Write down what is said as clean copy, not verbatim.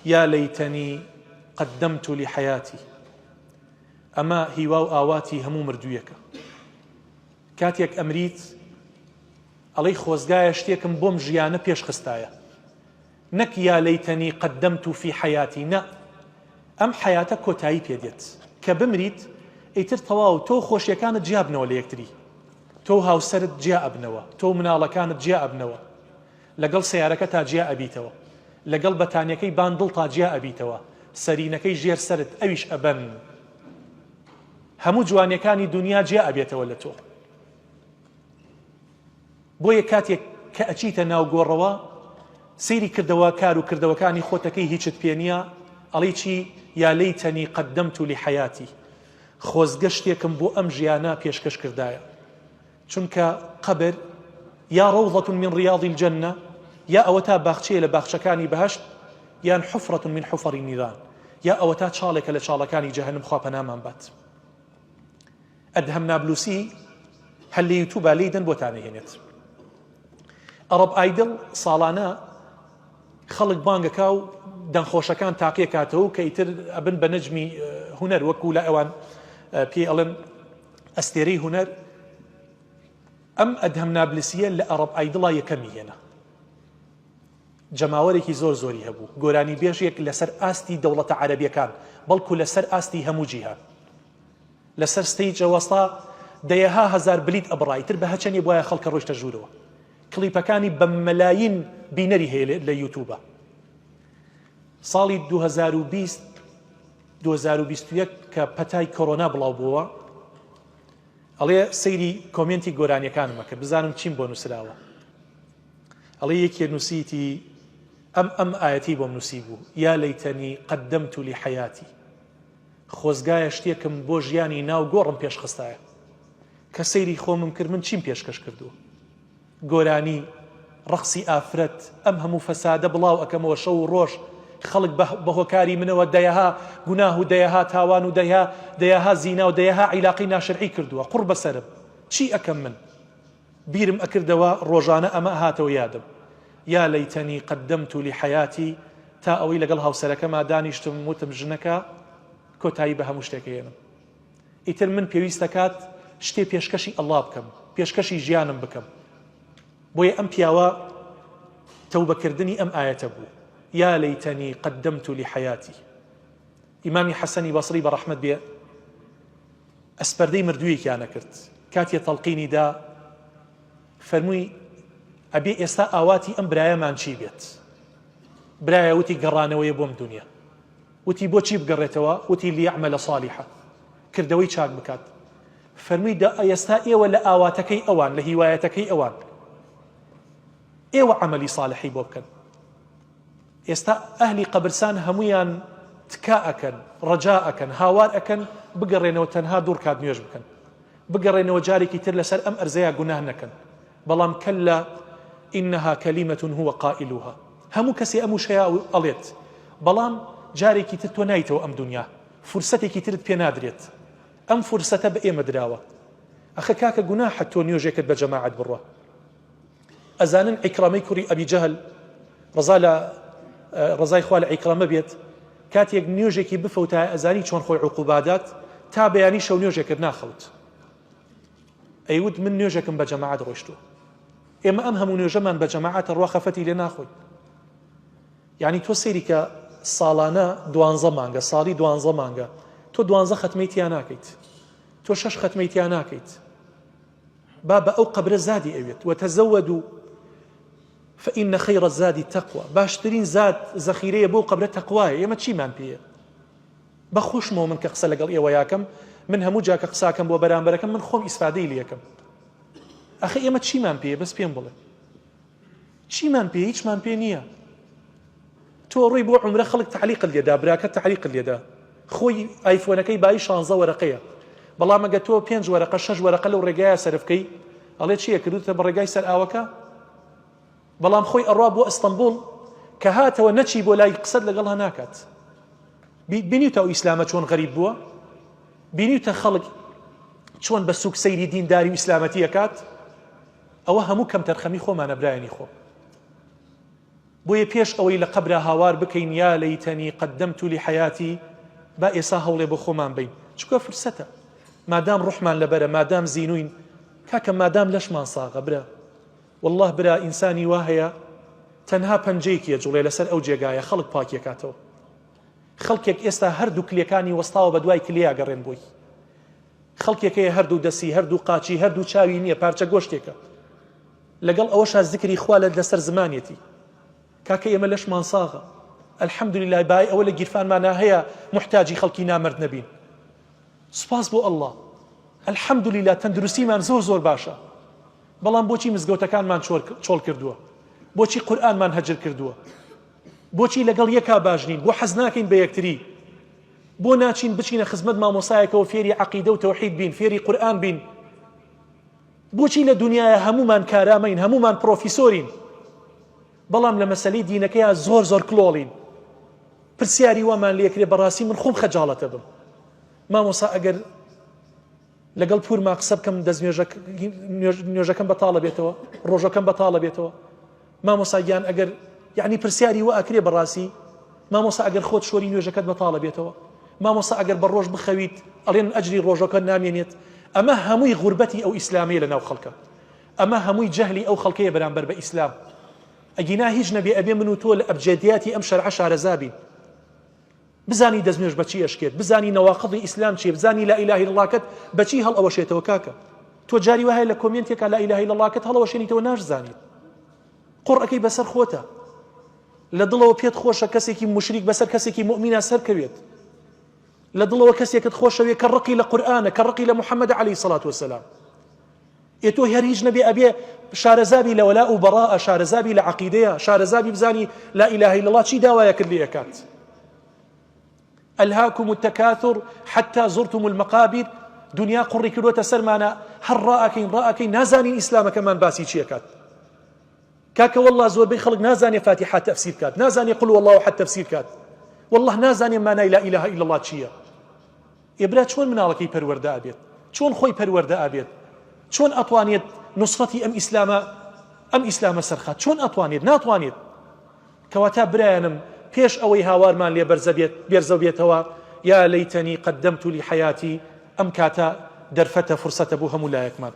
یا لیتنی قدمت لحیاتی. ئەمە هیوا و ئاواتی هەموو مردوویەکە. کاتێک ئەمریت ئەڵێی خۆزگایە شتێکم بۆم ژیانە پێش خستایە. نەک یا لیتنی قدمت فی حیاتی نا ئەم حەیاتە کۆتایی پێ دێت کە بمریت ئیتر تەواو تۆ و خۆشیەکانت جیا بنەوە لە یەکتری تۆ و هاوسەرت جیا ئەبنەوە تۆ و مناڵەکانت جیا ئەبنەوە لەگەڵ سەیارەکەتا جیا ئەبیتەوە لەگەڵ بەتانیەکەی بان دڵتا جیا ئەبیتەوە سەرینەکەی ژێر سەرت ئەویش ئەبەن هەموو جوانیەکانی دونیا جیا ئەبێتەوە لە تۆ. بۆیە کاتێک کە ئەچیتە ناو گۆڕەوە سەیری کردەوە کار و کردەوەکانی خۆتەکەی هیچت پێ نییە ئەڵێی چی یا لیتنی قدمت لحیاتی خۆزگە شتێکم بۆ ئەم ژیانە پێشکەش کردایە چونکە قەبر یا ڕەوضة من ریاض الجنە یا ئەوەتا باخچەیە لە باخچەکانی بەهەشت یان حفرة من حفر النیران یا ئەوەتا چاڵێکە لە چاڵەکانی جەهەنم خوا پەنامان بات. ئەدهەم نابلوسی هەر لە یوتوبا لێی دەن بۆتان ئەهێنێت. ئەڕەب ئایدڵ ساڵانە خەڵک بانگەکا و دەنگخۆشەکان تاقیەکاتەوە کە ئیتر ئەبن بە نەجمی هونەر وەکو لە ئەوان پێی ئەڵێن ئەستێرەی هونەر ئەم ئەدهەم نابلسیە لە ئەڕەب ئایدڵا یەکەمی هێنا جەماوەرێکی زۆر زۆری هەبوو گۆرانی بێژێک لەسەر ئاستی دەوڵەتە عەرەبیەکان بەڵکو لەسەر ئاستی هەموو جیهان لەسەر stage ئەوەستا دەیەها هەزار بلیت ئەبڕا ئیتر بە هەچەنی بوایە خەڵکە ڕۆیشتە ژوورەوە کلیپەکانی بە مەلاین بینەری هەیە لە یوتوبە ساڵی 2020 2021 کە پەتای کۆرۆنا بڵاو بووە ئەڵێ سەیری comment ی گۆرانیەکانمە کرد بزانم چیم بۆ نووسراوە ئەڵێ یەکێ نووسیتی ئەم ئەم ئاەتی بۆم نووسی بوو یا لیتنی قدمت لحیاتی خۆزگایە شتێکم بۆ ژیانی ناو گۆڕم پێش خستایە. کە سەیری خۆمم کرد من چیم پێشکەش کردووە؟ گۆرانی، ڕەقسی ئافرەت، ئەم هەموو فەسادە بڵاو ئەکەمەوە شەو و ڕۆژ خەڵک بە بە هۆکاری منەوە دەیەها گوناه و دەیەها تاوان و دەیها دەیەها زینا و دەیەها عیلاقەی ناشەرعی کردووە قوڕ بەسەرم چی ئەکەم من؟ بیرم ئەکردەوە ڕۆژانە ئەمە ئەهاتەوە یادم یا لیتنی قدمت لحیاتی تا ئەوەی لەگەڵ هاوسەرەکەما دانیشتم وتم ژنەکە کۆتایی بە هەموو شتێک ئەهێنم ئیتر من پێویستەکات شتێ پێشکەشی ئەڵڵا بکەم پێشکەشی ژیانم بکەم بۆیە ئەم پیاوە تەوبەکردنی ئەم ئایەتە بوو یا لیتنی قدمت لحیاتی ئیمامی حەسەنی بەسری بە ڕەحمەت بێ ئەسپەردەی مردوویەکیان ئەکرد کاتێ تەڵقینی دا فەرمووی ئەبێ ئێستا ئاواتی ئەم برایەمان چی بێت برایە وتی گەڕانەوەیە بۆم دنیا وتی بۆچی بگەڕێتەوە وتی لیعمل صالحا کردەوەی چاک بکات فەرمووی دە ئێستا ئێوە لە ئاواتەکەی ئەوان لە هیوایەتەکەی ئەوان ئێوە عملی صالحی بۆ بکەن ئێستا ئەهلی قەبرسان هەموویان تکا ئەکەن ڕەجا ئەکەن هاوار ئەکەن بگەڕێنەوە تەنها دوو ڕکات نوێژ بکەن بگەڕێنەوە جارێکی تر لەسەر ئەم ئەرزەیا گوناه نەکەن بەڵام کەلا ئینها کەلیمە هو قائلها هەموو کەسێ ئەم وشەیە ئەڵێت بەڵام جارێکی تر تۆ نایتەوە ئەم دنیا فرسەتێکی ترت پێ نادرێت ئەم فرسەتە بە ئێمە دراوە ئەخە کاکە گوناحە تۆ نوێژێکت بە جەماعەت بڕە ئەزانن عیکرەمەی کوڕی ئەبی جەهل ڕەزا لە ڕەزای خوا لە عیکرەمە بێت کاتێک نوێژێکی بفەوتایە ئەزانی چۆن خۆی عقوبادات تا بەیانی شەو نوێژێکرد ناخەوت ئەیوت من نوێژێکم بە جەماعەت ڕۆشتووە ئێمە ئەم هەموو نوێژەمان بە جەماعەتە ڕوا خەفەتی لێ ناخۆین یعنی تۆ سەیری کە ساڵانە دوانزە مانگە ساڵی دوانزە مانگە تۆ دوانزە خەتمەی تیا ناکەیت تۆ شەش خەتمەی تیا ناکەیت با بە ئەو قەبرە زادی ئەوێت، وتزودوا فإن خیر الزاد التقوی، باشترین زاد زەخیرەیە بۆ قەبرە تەقوایە، ئێمە چیمان پێیە؟ بە خۆشمەوە من کە قسە لەگەڵ ئێوە یاکەم من هەموو جا کە قساکەم بۆ بەرامبەرەکەم من خۆم ئیسفادەی لەکەم ئەخە ئێمە چیمان پێیە بەس پێم بڵێ چیمان پێ هیچمان پێ نییە تۆ ڕۆی بۆ عومرە خەڵک تەعلیقت لێدا براکەت تەعلیقت لێدا خۆی ئایفۆنەکەی بایی شانزە وەرەقەیە بەڵام ئەگە تۆ پێنج وەرەقە شەش وەرەقە لەو ڕێگایە سەرف کەی ئەڵێ چییە کردوتە بە ڕێگای سەر ئاوەکە بەڵام خۆی ئەڕوا بۆ ئەستەمبوڵ کە هاتەوە نەچی بۆ لای قسەت لەگەڵا ناکات بینیوتە ئەو ئیسلامە چۆن غەریب بووە بینیوتە خەڵک چۆن بە سوک سەیری دینداری و ئیسلامەتی ئەکات ئەوە هەموو کەمتەرخەمی خۆمانە برایانی خۆم. بۆیە پێش ئەوەی لە قەبرا هاوار بکەین یا لیتنی قدمت لحیاتی با ئێسا هەوڵێ بۆ خۆمان بەین چونکە فرسەتە مادام ڕوحمان لەبەرە مادام زینوین کاکە مادام لەشمان ساغە برا واللە برا ئینسانی وا هەیە تەنها پەنجەیەکی ئەجوڵێ لەسەر ئەو جێگایە خەڵک پاکی ئەکاتەوە خەڵکێک ئێستا هەردوو کلێکانی وەستاوە بە دوای کلێ ئەگەڕێن بۆی خەڵکێک هەیە هەردوو دەسی هەردوو قاچی هەردوو چاوی نییە پارچە گۆشتێکە لەگەڵ ئەوەشا زکری خوا لە لەسەر زمانێتی کاکە ئێمە لەشمان ساغە الحمدلله بای ئەوە لە گیرفانمانا هەیە محتاجی خەڵکی نامەرد نەبین سوپاس بۆ اللە الحمدللە تەندروستیمان زۆر زۆر باشە بەڵام بۆچی مزگەوتەکانمان چۆڵ کردووە بۆچی قورئانمان هەجر کردووە بۆچی لەگەڵ یەکا باش نین بۆ حەز ناکەین بە یەکتری بۆ ناچین بچینە خزمەت مامۆسایەکەوە فێری عەقیدە و تەوحید بین فێری قورئان بین بۆچی لە دنیاە هەمومان کارامەین هەمومان پرۆفیسۆرین بەڵام لە مەسەلەی دینەکەیا زۆر زۆر کڵۆڵین پرسیاری وامان لێکرێ بەڕاستی من خۆم خەجاڵەتە بم مامۆسا ئەگەر لەگەڵ پورما قسە بکەم دەست نوێژەکەم بەتاڵە بێتەوە ڕۆژەکەم بەتاڵە بێتەوە مامۆسا گیان ئەگەر یعنی پرسیاری وا ئەکرێ بەڕاستی مامۆسا ئەگەر خۆت شۆری نوێژەکەت بەتاڵە بێتەوە مامۆسا ئەگەر بە ڕۆژ بخەویت ئەڵێن ئەجری ڕۆژەکە نامێنێت ئەمە هەمووی غوربەتی ئەو ئیسلامیە لە ناو خەڵکە ئەمە هەمووی جەهلی ئەو خەڵکەیە بەرامبەر بە ئیسلام. ئەگینا هیچ نەبێ ئەبێ من و تۆ لە ئەبجەدیاتی ئەم شەرعە شارەزا بین. بزانی دەستنوێژ بە چی ئەشکێت، بزانی نەواقضی ئیسلام چیە، بزانی لا الە الا اللە کەت بە چی هەڵئەوەشێتەوە کاکە. تۆ جاری وا هەیە لە کۆمێنتێکا لا الە الا اللە کەت هەڵەوەشێنیتەوە ناشزانیت. قوڕ ئەکەی بەسەر خۆتا. لە دڵەوە پێت خۆشە کەسێکی موشریک بەسەر کەسێکی موئمینا سەرکەوێت. لە دڵەوە کەسێکت خۆشەوێ کە ڕقی لە قورئانە، کە ڕقی لە محمدە علیە الصلوە والسلام. ئێ تۆ هەر هیچ نەبێ ئەبێ شارەزابی لە وەلاء و بەڕاء شارەزابی لە عەقیدەیە شارەزابی بزانی لا اله الا الله چی داوایەکت لێ ئەکات الهاکم التکاثر حتى زرتم المقابر دنیا قوڕی کردوەتە سەرمانە هەر ڕائەکەین ڕائەکەین نازانین ئیسلامەکەمان باسی چیەکات کاکە والله زۆربەی خەڵک نازانێ فاتیحە تەفسیر کات نازانێ قل والله احد تەفسیر کات والله نازانێ مانای لا اله الا الله چییە ئێ برا چۆن مناڵەکەی پەروەردە ئەبێت؟ چۆن خۆی پەروەردە ئەبێت؟ چۆن ئەتوانێت نوسڕەتی ئەم ئیسلامە ئەم ئیسلامە سەرخات؟ چۆن ئەتوانێت؟ ناتوانێت. کەواتە برایانم پێش ئەوەی هاوارمان لێ بەرزە بێت بێرزە بێتەوە یا لیتنی قدمت لحیاتی ئەم کاتە دەرفەتە فرسەتە بۆ هەموو لایەکمان.